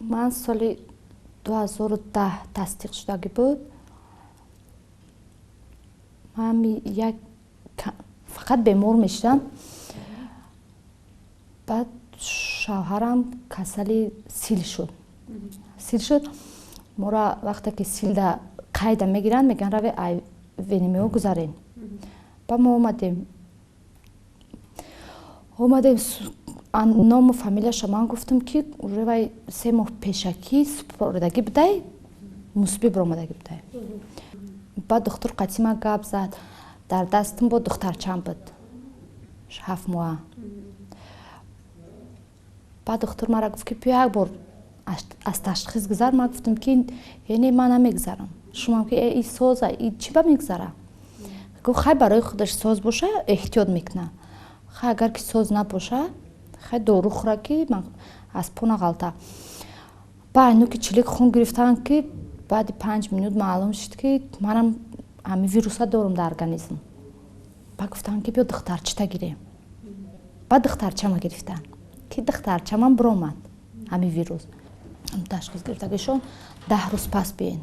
Ман соли 2010 тасдиқ шудагӣ буд. Ман як фақат бемор мешудам. Баъд шавҳарам касали сил шуд. Сил шуд. Моро вақте ки силда қайда мегиранд, мегӯянд, раве ай ВНМО гузарен. Ба мо омадем, ному фамилияша ман гуфтам, ки уже вай 3 моҳ пешакӣ супоридагӣ будай, мусбӣ биромадагӣ будай. Баъд духтур қатъи ман гап зад. Дар дастам бо духтарчам буд, 7 моҳа. Баъд духтур мара гуфт, ки биё, як бор аз ташхис гузар. Ман гуфтам, ки не, ман намегузарам. Шумам ки и соза, и чӣ ба мегузара? Гуфт, хай, барои худаш соз боша, эҳтиёт мекуна, хай, агар ки соз набоша, хай, дору хӯра, ки аз по нағалта. Ба айну ки чилик хун гирифтан, ки баъди 5 минут маълум шуд, ки манам ҳамин вируса дорум дар организм. Ба гуфтанд, ки биё, духтарчита гирем. Баъд духтарчама гирифтанд, ки духтарчамам биромад ҳамин вирус. Ташхис гирифтагишон 10 рӯз пас биен.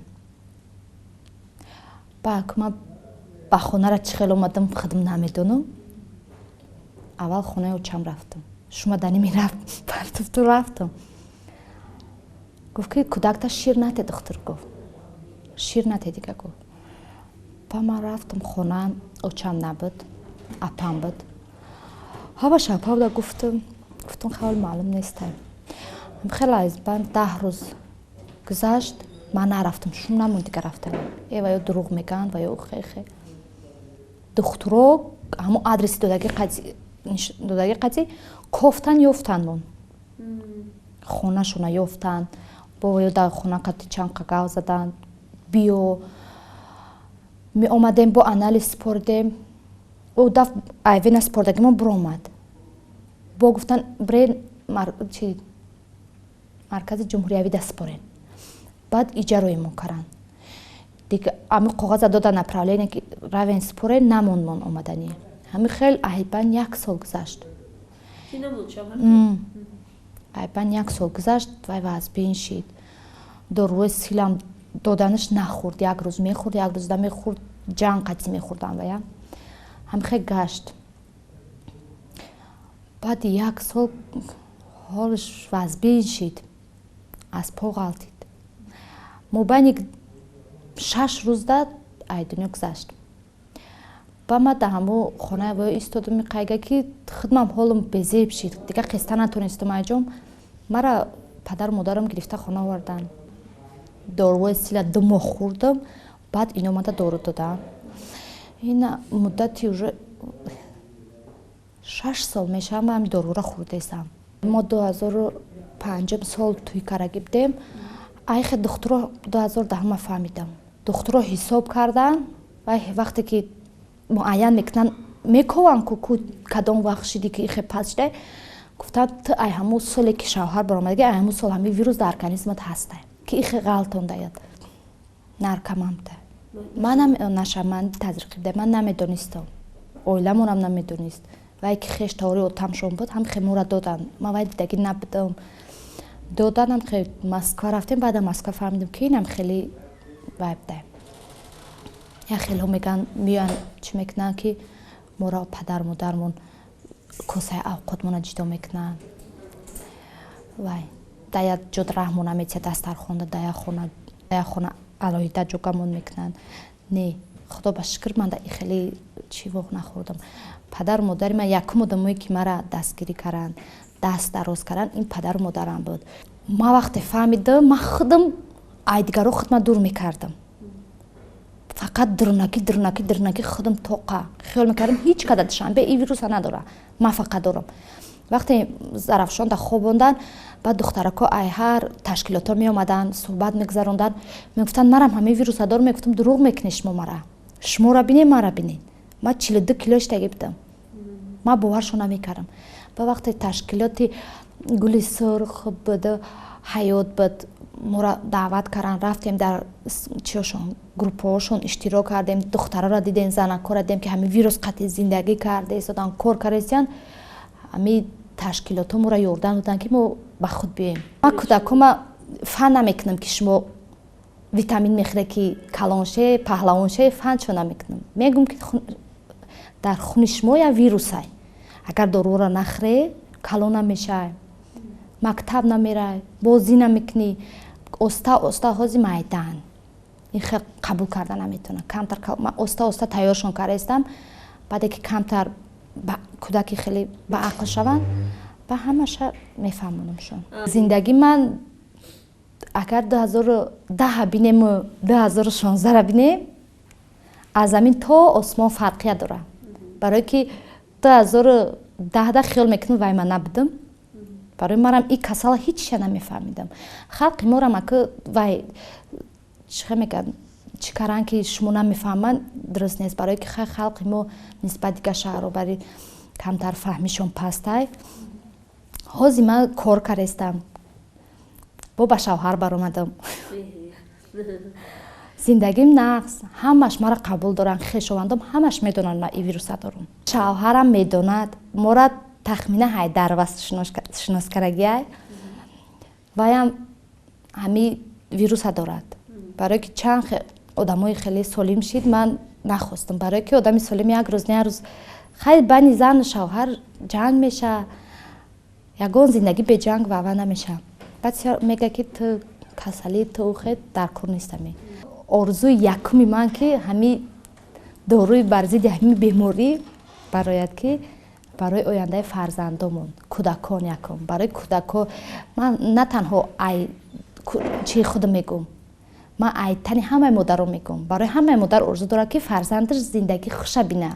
Баъд ман ба хонара чӣ хел омадам, худам намедонам. Аввал хонаи очам рафтам. Шумадани мерафт, партуфту рафтам. Гуфт, ки кӯдакта шир нате. Духтур гуфт, шир нате дига, гуфт. Ба ман рафтам хона, очам набуд, апам буд. Ҳамаш апамда гуфтам, хавл маълум нестай. Хеле аз бан 10 рӯз гузашт, ман нарафтам. Шум намонд дига рафтан. Э, ва ё дурӯғ мегӯянд, ва ё хехе духтуро ҳамон адреси додаги қатъи кофтан, ёфтан, мон хонашона ёфтан. Бо ё дар хона қати чанд қагав задан, биё. Меомадем, бо анализ спордем. Ӯ даф айвена спордагимо биромад. Бо гуфтан, бирен чи маркази ҷумҳуриявида спорен. Баъд иҷароимо каранд. Дига ами коғаза дода, направление, ки равен спорен. Намонд мон омаданӣ. Ҳами хел айбан як сол гузашт. Айбан як сол гузашт. Вай вазбин шид. Доруи силам доданаш нахӯрд. Як рӯз мехӯрд, як рӯз намехӯрд, ҷанг қатӣ мехӯрдам. Вая ҳамихел гашт. Баъди як сол ҳолаш вазбин шид, аз по ғалтид. Мобайни 6 рӯзда ай дунё гузашт. Ба ма да ҳамо хонаи воё истодам, қайга, ки худмам ҳолам безеб шид. Дига қиста натонистам айҷом. Мара падару модарам гирифта хона оварданд. Доруҳои сила 2 моҳ хӯрдам. Баъд ино омада дору додам. Ина муддати уже 6 сол мешавам, ман ҳами доруро хӯрдесам. Мо 2005-ум сол тӯй карагӣ будем. Айхе духтуро 2010-ма фаҳмидам. Духтуро ҳисоб карданд. Вай вақте ки муайян мекунанд, мекованд, ку кадом вақт шиди, ки ихе пас шидай. Гуфтанд, ту ай ҳамун соле ки шавҳар баромадаги, ай ҳамун сол ҳамин вирус дар организмат ҳастай, ки ихе ғалтондаят. Наркоманта манам, нашаманди тазриқӣ буда. Ман намедонистам, оиламонам намедонист. Вай ки хеш тавори отамшон буд, ҳам хемора доданд. Ман вай дидагӣ набудам. Доданам, хе Москва рафтем. Баъда Москва фаҳмидем, ки инам хеле вай буда. Як хелҳо мегӯянд, меоянд, чӣ мекунанд, ки моро падару модармон косаи авқотмона ҷудо мекунанд. Вай да як ҷо раҳмо наметиҳад, дастархонда да як хона, да як хона алоҳида ҷогамон мекунанд. Не, худо ба шукр, ман да хеле чӣ воғ нахӯрдам. Падару модари ман якум одамое, ки мара дастгирӣ карданд, даст дароз карданд, ин падару модарам буд. Ман вақте фаҳмидам, ман худам ай дигаро худма дур мекардам. Фақат дурнаки, дурнаки, дурнаки, худам тоқа хиёл мекардам, ҳеҷ када Душанбе ин вируса надора, ман фақат дорам. Вақте Зарафшонда хобондан, баъд духтарако ай ҳар ташкилотҳо меомаданд, суҳбат мегузаронданд, мегуфтанд, марам ҳамин вируса дорам. Мегуфтам, дурӯғ мекунед шумо. Мара, шуморо бинед, мара бинед. Ман 42 кило иштагӣ будам. Ман боваршо намекардам. Ба вақте ташкилоти Гули Сурх буд, Ҳаёт буд, моро даъват карданд, рафтем, дар чиошон, группаҳошон иштирок кардем. Духтароро дидем, занакҳоро дидем, ки ҳамин вирус қатъи зиндагӣ карда истодан, кор карда истиянд. Ҳамин ташкилотҳо моро ёрдам доданд, ки мо ба худ биёем. Ман кӯдакҳома Фан намекунам, ки шумо витамин мехӯре, ки калонше, паҳлавонше, фан чо намекунам. Мегӯм, ки дар хуни шумо як вирусай, агар доруро нахӯре, калон намешай, мактаб намерай, бозӣ намекунӣ. Оста оста ҳози майдан ин хел қабул карда наметавонам. Камтар ман оста оста тайёршон кардаистам. Баъде ки камтар кӯдаки хеле ба ақл шаванд, ба ҳамаша мефаҳмонамшон. Зиндагӣ ман агар 2010 бинему 2016 бинем, аз замин то осмон фарқият дорад, барое ки 2010да хиёл мекунам, вай ман набудам. Барои марам и касала ҳечша намефаҳмидам. Халқи морам ака вай чихе мегӯянд, чӣ каран, ки шумо намефаҳманд, дуруст нест, барое ки халқи мо нисбат дигар шаҳрҳо бари камтар фаҳмишон пастай. Ҳозир ман кор карестам, бо ба шавҳар баромадам, зиндагим нағз, ҳамаш мара қабул доранд, хешовандом ҳамаш медонанд, ман и вируса дорам. Шавҳарам медонад, мора тахмина ҳайдарова шиноскарагиай, ваям ҳами вируса дорад, барое ки чанд одамои хеле солим шид, ман нахостам, барое ки одами солим як рӯз не як рӯз хай байни зану шавҳар ҷанг меша. Ягон зиндагӣ беҷанг вава намеша. Баъд мега, ки ту касалӣ, ту хе дар кор нестами. Орзуи якуми ман, ки ҳами доруи бар зидди ҳамин беморӣ барояд, ки барои ояндаи фарзандомон, кӯдакон, якум барои кӯдако. Ман на танҳо ай чии худам мегӯм, ман ай тани ҳамаи модаро мегӯм. Барои ҳамаи модар орзу дорад, ки фарзандаш зиндагӣ хуша бина.